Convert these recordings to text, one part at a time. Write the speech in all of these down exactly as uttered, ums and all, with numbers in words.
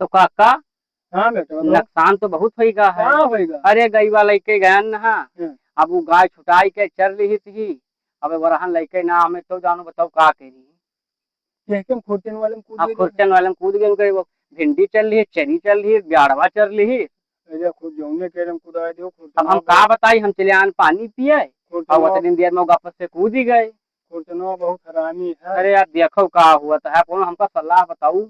तो काका, हाँ बेटा, बताओ। नुकसान तो बहुत होइगा है। का होइगा? अरे गइवा लइके गयन ना, हाँ। अब उ गाय छुटाई के चर लिहित ही, अब वरहन लइके ना, हमें तो जानो बताओ का करी। केहके में खुरचन वाले में कूद अब गए। खुरचन वाले में कूद गए, उनके वो भिंडी चर लिहित, चरी चर लिहित, ब्याड़वा चर लिहित। अरे खुद जौने केरे में कुदाए दो, खुरचन अब हम वाले का बताई, हम चले आन पानी पिए, खुरचन और वाले उतने दिन देर में वापस से कूद ही गए। खुरचनवा बहुत हरामी है। अरे यार, देखो का हुआ तो है, कौन हमका सलाह बताऊ,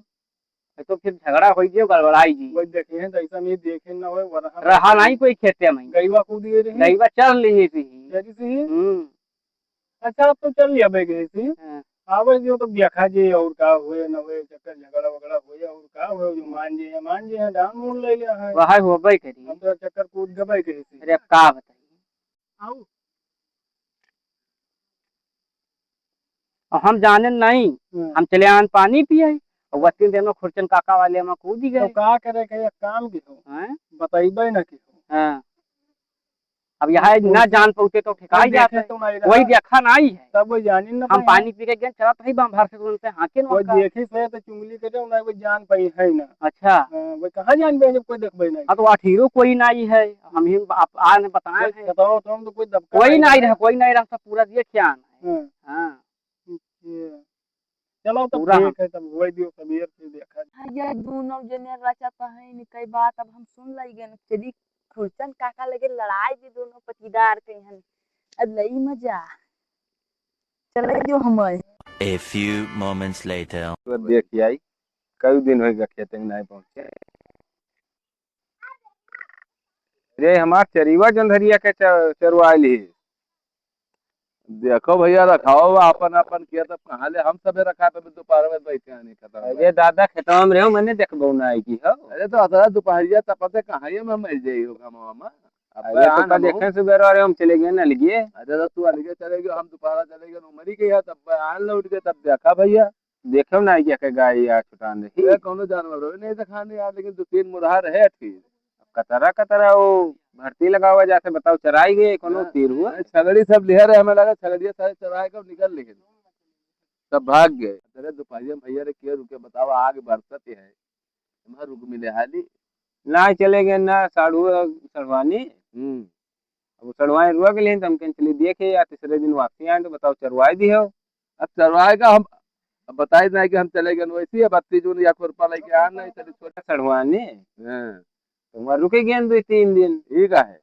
नहीं तो फिर झगड़ा होई जे, गड़बड़ाई जी। वही देखे हैं, तो ऐसा नहीं देखे ना होए, वरना रहा नहीं कोई खेते में। गईवा कूद गए रही। गईवा चल ली थी। चली थी? हम्म। अच्छा, अब तो चल लिया बे गए थी। हाँ। आवे जो तो देखा जे और का होए ना होए, चक्कर झगड़ा वगड़ा होए और का होए, जो मान जे है, मान जे है, डांग मूल ले लिया है। वह होबे करी। हम तो चक्कर कूद गबे करी थी। अरे, अब का बताई? आऊ। अब हम जाने नहीं, हाँ। हम चले आन पानी पिए, और वतिन देर में खुरचन काका वाले में कूद ही तो गए। का करे के एक काम की हो, हैं? बताइबे ना की हो। हाँ। अब यहाँ वो ना जान पौते तो ठिकाई वो देखे जाते। तो नहीं रहा। वही देखा नहीं है। तब वो जानी ना हम पाए। पानी पी के गेन चलत रही, बाम भर से तुरंत हाँके न कोई उनका। देखी से तो चुंगली करे, उन्हें वो जान पाई है ना। अच्छा। हाँ, वो कहाँ जान पाए जब कोई देखबे नहीं। हाँ, तो अठीरो कोई नहीं है, हम ही आप आ ने बताए कोई हैं। बताओ तो हम तो कोई दबका कोई नहीं नहीं रहा। रहा, कोई नहीं रहा, सब पूरा दिए क्या है। हाँ। हाँ। ये। चलो, तब पूरा ठीक हम है, तब वही दियो, तब ये फिर देखा जाए। हाँ, ये दोनों जने रचा तो है नहीं, कई बात अब हम सुन लई गए, चली खुरचन काका लगे लड़ाई दे दोनों पटीदार के हन। अब लई मजा। चले जो हम। A few moments later। तो देख आई, कई दिन होइगा खेते में नहीं पहुँचे। रे, हमार चरीवा जौन धरिया के च-, चरवाइल ही। देखो भैया, रखाओ बा अपन अपन खेत, अब कहाँ ले हम सबे रखा पे दोपहर में बैठे हैं, नहीं खत्म अरे भाई। दादा, खेतवा में रहो, मैंने देखबो ना आई की हो। अरे तो अतरा दोपहरिया तपते कहाँ ही हम मर जाई हो घमवा में। अब अरे तो आन का हम देखे सुबह रहे, हम चले गए ना लगिए। अरे तो तू अलगे चले गयो, हम दोपहर चले गए, उमरी के है, तब आन लौट के तब देखा भैया। देखो ना, ये के गाय या छुटान रही। ए, कौनो जानवर हो, नहीं दिखाने यार, लेकिन दो तीन मुरहा रहे ठीक। कतरा, कतरा वो भर्ती लगावा जाते, बताओ, चराई गए, कौनो हाँ। तीर हुआ? ए, छगड़ी सब लिहे रहे, हमें लगा छगड़िया सारे चराए के निकल लेकिन सब भाग गए। अरे दोपहरिया में भैया रे के रुके, बताओ, आग बरसत है, तुम्हारा रुक मिले हाली। ना चले गए ना साढ़ू, सढ़वानी। हम्म। अब वो सड़वाए रुआ के लेन, तो हम कहें, "चलिए देखे यार, तीसरे दिन वापसी आए तो बताओ, चरवाए दी हो।" अब चरवाए का हम, अब बताई नहीं कि हम चले गए, वैसे ही बत्तीस जून या खुरपा लेके आ नहीं, चलिए छोटे सड़वाने। हाँ। तो वहाँ रुके गए दो तीन दिन। ठीक है।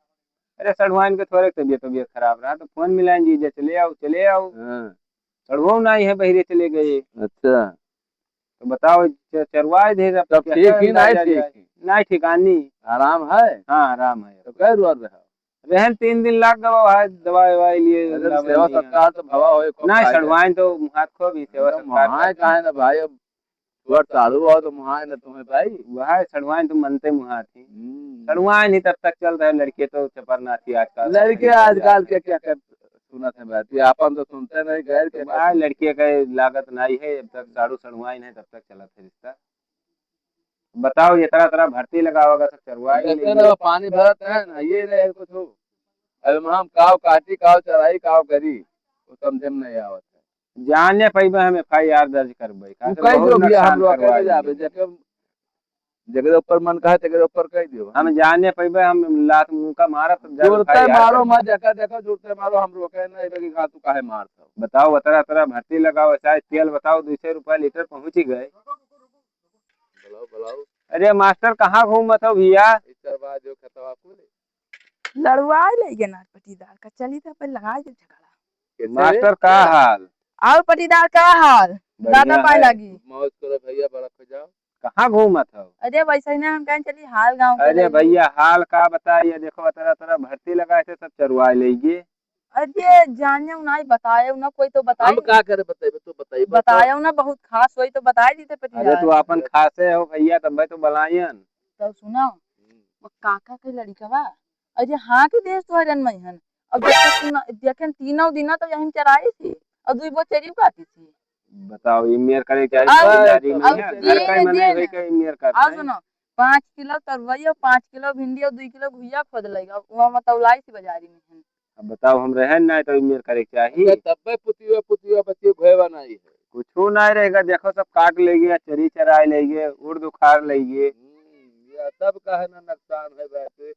अरे सड़वाइन के थोड़े तबियत, तबियत खराब रहा, तो फोन मिलाएं, "जीजा चले आओ, चले आओ।" हाँ। सड़वाओ नहीं है, बहिरे चले गए। अच्छा। तो बताओ, च-, चरवाए दे, अब तब कैसे ठीक ही नहीं अंदाजा ठीक जाए? ही। नहीं ठिकानी। आराम है? हाँ, आराम है। तो कै रुआ रहा? रहन तीन दिन लाग गवा है, दवाई ववाई लिए अरे, लावे सेवा नहीं है। सत्कार तो भवा होए, खूब नहीं, खाए। सड़वाइन तो मुहात को भी सेवा एकदम सत्कार मुहाए करते हैं। काहे ना भाई, अब तुअर साधु हो तो मुहाए ना तुम्हें भाई। वह सड़वाइन तो मनते मुहात ही। हम्म। सड़वाइन ही तब तक चल रहे, लड़के तो चपर नाची आजकल। लड़के आजकल के क्या कर सुनत है भाई? तू आपन तो सुनते नहीं, गैर के तो भाई, लड़के का लागत नहीं है, जब तक साढ़ू सड़वाइन है, तब तक चलत है रिश्ता। बताओ, ये तरह तरह भर्ती लगावेगा, सब चरवाई देखते लेंगे। ना, पानी भरत है ना, ये रहे कुछ हो। अब हम काव काटी, काव चराई, काव करी, वो समझे में नहीं आवत है। जाने पैबे हम F I R दर्ज करबे, वो काहे से कह बहुत दो भैया, हम नुकसान लोग करवा अकेले जाबे, लेंगे। जेके, जेकरे ऊपर मन कहे, तेकरे ऊपर कह दियो। हम जाने पैबे, हम लात मुंह का मारब, तब जाके जुड़ते F I R मारो करबे। मत, जेका देखो, जुड़ते मारो, हम रोके नहीं, लेकिन कहा तू काहे मारत हो? बताओ, अतरा, अतरा भर्ती लगाओ, चाहे तेल बताओ, दो सौ रुपया लीटर पहुंच ही गए। बुलाओ, बुलाओ। अरे मास्टर, कहाँ घूमत हो भैया? इस तरह जो खतवा को ले। लड़वाए ले गए ना पटीदार का, चली तो पहले लगाए दे झगड़ा। कैसे रे? मास्टर, का हाल? और पटीदार का हाल? बढ़िया दादा पाए है। लागी। मौज करो भैया, बड़ा खो जाओ। कहाँ घूमत हो? अरे वैसे ही ना, हम कहें चली हाल गाँव के अरे ले लो। भैया, हाल का बताइए, देखो, तरह तरह भर्ती लगाए थे, सब चरवाए ले गए। अरे जाने नहीं, बताए ना, कोई तो बताए। हम का करे बताइबे, तू बताइबे तो। बताए ना, बहुत खास होई तो बताए दीते पटीदार। अरे तू अपन खासे हो भैया, तब भाई तो बुलायन। तो सुनो, हम्म। वो काका के लड़िकवा, अरे हाँ के देश तो हरन में हन। अब जब तक सुना, देखें तीनों दिना तो यहीं चराई थी, और दुई बो चरी काटी थी। बताओ, ई मेर करे के चाही, अब, समझदारी अब में है। तीन घर का ही मने दिन, भाई का ई मेर करता अब है। सुनो, पाँच किलो तरवई और पाँच किलो भिंडी और दुई किलो घुइया खोद लेगा, वहाँ मतौलाई से बाजारी में है। अब बताओ, हम रहे ना तो ई मेर करे के चाही। अच्छा, तब्बे पुतियो, पुतियो, बच्चे घोएवा नहीं है। कुछू नाहीं रहेगा, देखो सब काट लेगे, चरी चराए लेगे, उर्द उखाड़ लेगे। हम्म, ये तब काहे ना नुकसान है बाटे।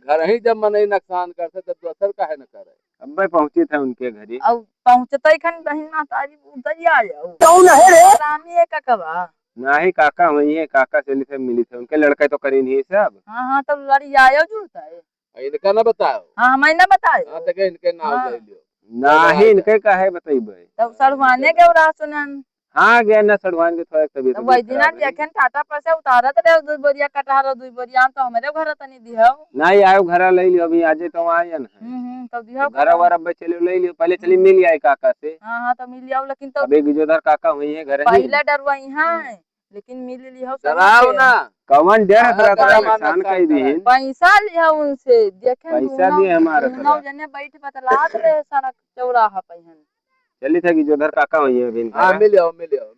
घर ही जब मनई नुकसान करते, तब दोसर काहे न करे? अब्बे पहुँचित है उनके घरी। अब पहुँचते ही खन बहिन महतारी उधर ही आ जाओ। कौन है रे? हरामी है ककवा। नाहीं काका वही है, काका से लिखे मिली थे, उनके लड़के तो करी नहीं सब। हाँ, हाँ, तब लड़ी आयो जुड़ता है। आ, इनका ना बताओ। हाँ, हमें ना बताओ। हाँ, तो इनके नाव हाँ। ले लियो। नाहीं, इनके काहे बतइबे? तब सड़ुआने के उड़ा सुनन। हाँ, गए ना सड़ुआन के थोड़ा तबीयत तब वही खराब दिना है। देखेन टाटा पर से उतारत रहे, दुई बोरिया कटहर और दुई बोरिया आम तो हमरे घर तनी दिहो। नाहीं, आयो घरा ले लियो, अभी आजे तो आयन है। हम्म, हम्म, तब दिहो तो घरा कटहर। वर अब चले ले लियो, पहले चली हम्म। मिल आए काका से। हाँ, हाँ, तो मिल आओ, लेकिन तो अबे गिजोधर काका वही है, घरे पहले नहीं। डरवाई है। हम्म। लेकिन मिल लिहो डराओ ना। कवन डेढ़ हाँ, बरात का कवन नुकसान नुकसान कई दी। करा? पैसा लिहो उनसे, देखे पैसा दूनो, दिए हमारे दूनो साला। जने बैठ बतलात रहे सड़क चौराहा पे हन। चली थे कि जोधर काका होइए अभी हाँ, इनका। मिल आओ, मिल आओ। चलो,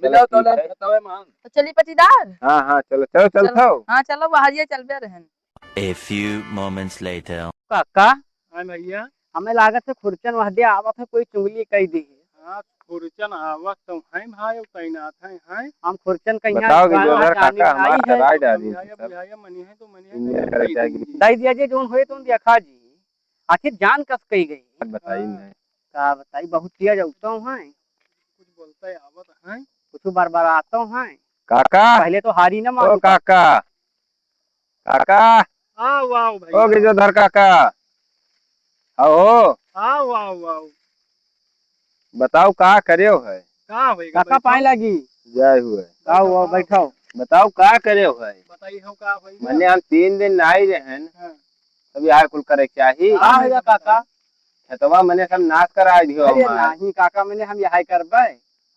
मिल आओ, तो ठीक ले है। खतवे मान। तो चली पटीदार? हाँ, हाँ, चलो, चलो, चल चलो। खाओ। हाँ, चलो, बाहर ये चलबे रहन। A few moments later. काका, हाँ भैया। हमें लागत है खुरचन वहदे आवत है, कोई चुगली कई दी है। हाँ, खुरचन आवत तो हैं भाई, तैनात हैं, हैं। हम खुरचन कहीं बताओ कि गाँव जोधर जाने काका हमार आई है। सराय डाली बुझाया, सब। बुझाया, मनी है तो मनी है, दुनिया कहीं का कहीं जाएगी। दे दीजिए। दे दिया जी, जोन होए तो देखा जी। आखिर जान कस कही गई। बताई हाँ। नहीं। का बताई, बहुत तेज औतो हैं। कुछ बोलते आवत हैं। कुछ बरबरातो हैं। काका। पहले तो हारी न ओ मानो। काका। काका। आओ, आओ भैया। ओ गिरजाधर काका। आओ। आओ, आओ, आओ। बताओ का करेव है? का होई काका, बताओ। पाए लागी। जय हुए। आओ, आओ, बैठाओ। बताओ का करेव है? बताइए हो का होई? मने हम तीन दिन नाई रहन। हाँ। तब यहाँ कुल करे के चाही। का होई काका? खेतवा मने सब नाश कराए दियो अरे हमार। नाहीं काका, मने हम यहाँ करबे।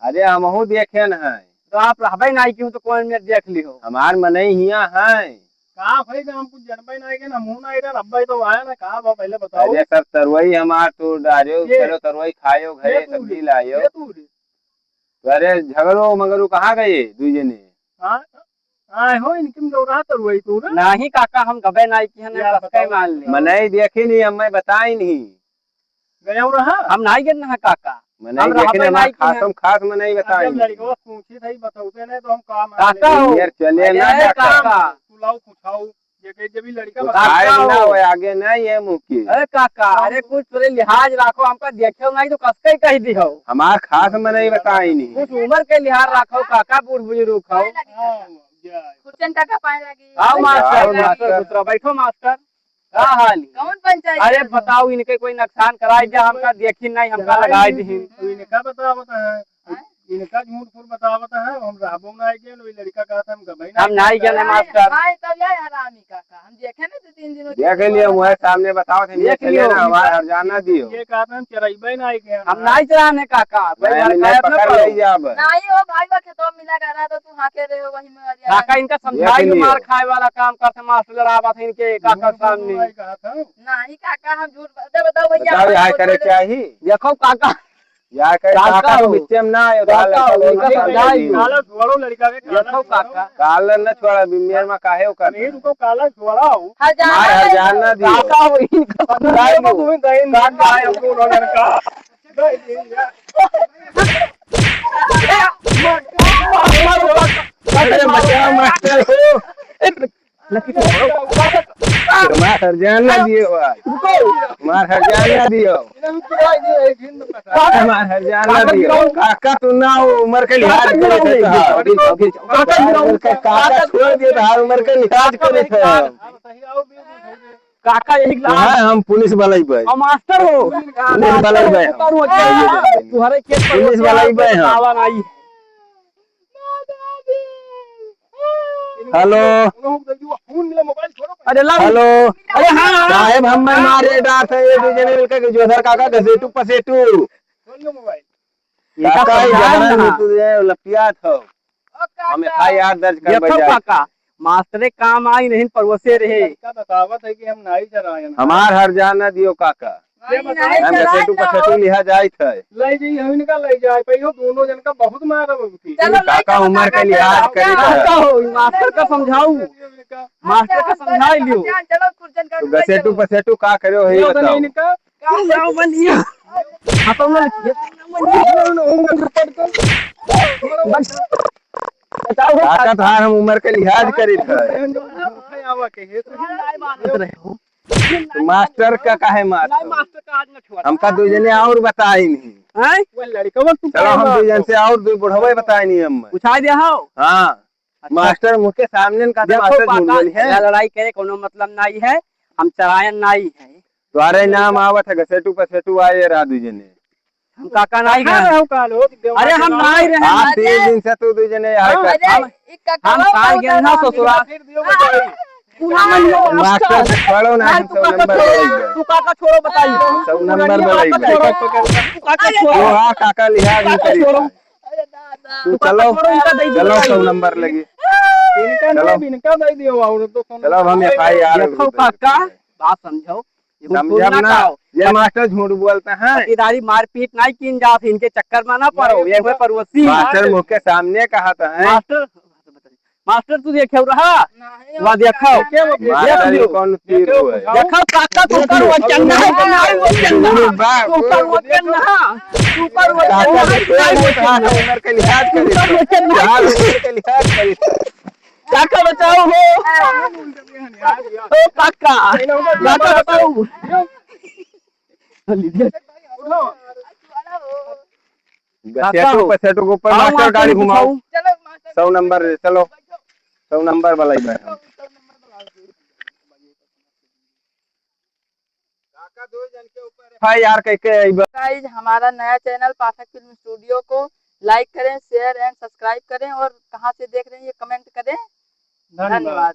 अरे हमहू देखेन है। तो आप रहबे नाहीं क्यों, तो कौन में देख लिहो? हमार मनई हियाँ है। का भाई, तो हम कुछ जनबे नाहीं के, हमहू नाहीं रहन, अब्बे तो आया ना, का बा पहले बताओ। अरे सब तरवई हमार तोड़ डारे, ये, चलो तरवई खायो, घरे ये तू सब्जी रे, लायो। ये तू रे। तो अरे झगड़ो मगरू कहाँ गए दुई जने? हाँ, आए हो, इनके में दौड़ा तो रुई तू ना। नाहीं काका, हम गबे नाहीं किहन, या कस के बताओ। मान ले। मनई देखी नहीं, हमें बताई नहीं। गए हो रहा? हम नाहीं गए ना काका। मनई हम देखी रहबे नहीं, हमार नाहीं किहन। खासम खास मनई बताई अच्छा, नहीं। लड़कवा पूछी था, बताओ दे नहीं तो हम काम काका हो। यार चले ना अरे काका। काका। तू लाओ पूछाओ, ये कह जब भी लड़का तो बताओ। खाए ना हो, आगे नहीं है मुँह की। अरे काका, अरे कुछ थोड़े लिहाज राखो, हमका देखे नाहीं तो कस के कह दी हो। हमार खास मनई बताई नहीं। कुछ उम्र के लिहाज राखो काका, बूढ़ बुजुर्ग हो। हाँ, जय। खुर्चन काका पाए लागी। आओ मास्टर, आओ मास्टर। मास्टर, उतरो, बैठो मास्टर। का हाल है? कौन पंचायत अरे है? बताओ, इनके कोई नुकसान कराए जा, हमका देखी नहीं, हमका लगाए दीहिन। तो इनका बतावत है, हैं? इनका झूठ फूल बतावत है, हम रहबो ना आइगे, वही लड़का कहत है, हम गबई ना हम नहीं आइगे। जाने मास्टर। भाई, तब यह हरामी काका, हम देखे ना दो तीन दिनों देख लियो, मुँह सामने बताओ थे, देख देख लियो। लियो ना, हमार हरजाना दियो। ये कहत है, हम चरइबे ना आइगे। हम नहीं चराने काका, कोई नहीं, लड़का नहीं, है अपना पकड़ पड़ो। ले जाब। नहीं हो भाई, बा खेतवा मिला करा तो तू हाँ के रहे हो, वही में आ जाए। काका इनका समझाई देख लो, लियो। मार खाए वाला काम करते, मास्टर लड़ावत है इनके काका झूठ सामने। बोल रहा है, कहा था। नहीं काका, हम झूठ बोलते, बताओ भैया, बताओ, हम यहाँ झूठ करे बोले। क्या ही? देखो काका, यहाँ करे काका काका तो हो। बिच्चे में ना आयो, काका उधार हो, लड़का इनका बोला समझाई काका लो। काला छोड़ो लड़का के, काला देखो छोड़ो। काका। काला न छोड़ा, बिमियर में काहे ओकर? नहीं, रुको, काला छोड़ो। हजाना मार हजाना दियो। काका हो, इनका पता नहीं, समझाई लो। तुम गए, काका काका हो। हो, लड़का। अरे बचाओ मास्टर हो। हमार हरजाना दियो भाई। हमार हरजाना दियो। हमार हरजाना दियो। काका तू ना हो, उम्र के लिहाज करे थे तो। अभी, अभी काका छोड़ दिए तो हर उम्र के लिहाज करे थे। काका यही गिलास। हाँ, हम पुलिस वाला ही भाई। और मास्टर हो। पुलिस वाला ही भाई हम। तुम्हारे केस पर पुलिस वाला ही भाई हम। आवा नहीं। हेलो। अरे ला। हेलो। अरे हाँ, हाँ। साहेब, हम मैं मारे डांट है, ये दू जने मिलकर के जोधर काका घसेटू पसेटू। ये काका, ये समझाए जबरन ना। भी तू ये लपियात हो। हम FIR दर्ज कर देखो बजाए। काका, मास्टरे काम आई नहीं, पड़ोसे रहे। लड़का बतावत है कि हम नाई चरायन। हमार हरजाना दियो काका। नहीं, नहीं, हम चलाए घसेटू ना पसेटू हो। लिहा जाइत है। ले जाई, हम इनका ले जाए, पइहो दोनों जन का बहुत मारब अब की। चलो, ले काका चलो, उम्र के काका, लिहाज चलो। करे काका हो, मास्टर का समझाऊ। मास्टर का समझाई लियो। चलो, कुर्जन का तो घसेटू पसेटू का करे हो, ये बताओ। इनका का जाओ बनिया। ताकत हार हम उम्र के लिहाज करीत है। तो मास्टर का काहे मारत हो? हमका दुइ जने और बताई नहीं। हैं? चलो हम दुइ जन से और दुइ बुढ़वे बताई नहीं हम। पूछा दे हो? हाँ। अच्छा। मास्टर मुँह के सामने न कहते देखो मास्टर झूठ काका, बोली है। लड़ाई करे कोनो मतलब नाई है, हम चढ़ायन नाई है। तोहरे नाम आवत है घसेटू पसेटू आए रहा दुइ जने। हम काका नाई कहाँ गए। रहो काल हो? अरे हम नाई रहे। आप तीन दिन से तू दुइ जने आए हम, कर। अरे, हम, ई काका हम लोग काल बहुत गए ना ज्यादा ससुराल। फिर दियो बताई। पूरा मन हो मास्टर से पढ़ो ना, हम सौ नंबर छोड़ो, बताइए। तू काका छोड़ो बताइए। सौ नंबर बताइए। तू काका छोड़ो। वो हाँ काका लिहाज नहीं करी। तू चलो, चलो सौ नंबर लगी। इनका चलो। नाम इनका दे दियो और तो कौन चलो हम एफ आई आर देखो काका, बात समझो। ये समझब ना, ये मास्टर झूठ बोलता है। पटीदारी मारपीट नहीं कीन जात, इनके चक्कर में ना पड़ो, ये हुए पड़ोसी। मास्टर मुँह के सामने कहा था, हैं? मास्टर, मास्टर तू देखे रहा? नहीं, वहाँ देखो। मास्टर देख ये लो। कौन तीर हुआ है? देखो, ताकत ऊपर वचन ना है, कि नहीं वचन ना है। ऊपर वचन ना है। ऊपर वचन ना है, कि नहीं वचन ना है। ऊपर वचन ना है। काका बचाओ हो। ओ काका, काका बचाओ। गसेटो पसेटो के ऊपर आओ मास्टर गाड़ी घुमाओ। सौ नंबर, चलो। सौ नंबर वाला ही बैठो। भाई यार, कह के अइबा। गाइस, हमारा नया चैनल पाठक फिल्म स्टूडियो को लाइक करें, शेयर एंड सब्सक्राइब करें और कहाँ से देख रहे हैं ये कमेंट करें। धन्यवाद। धन्यवाद।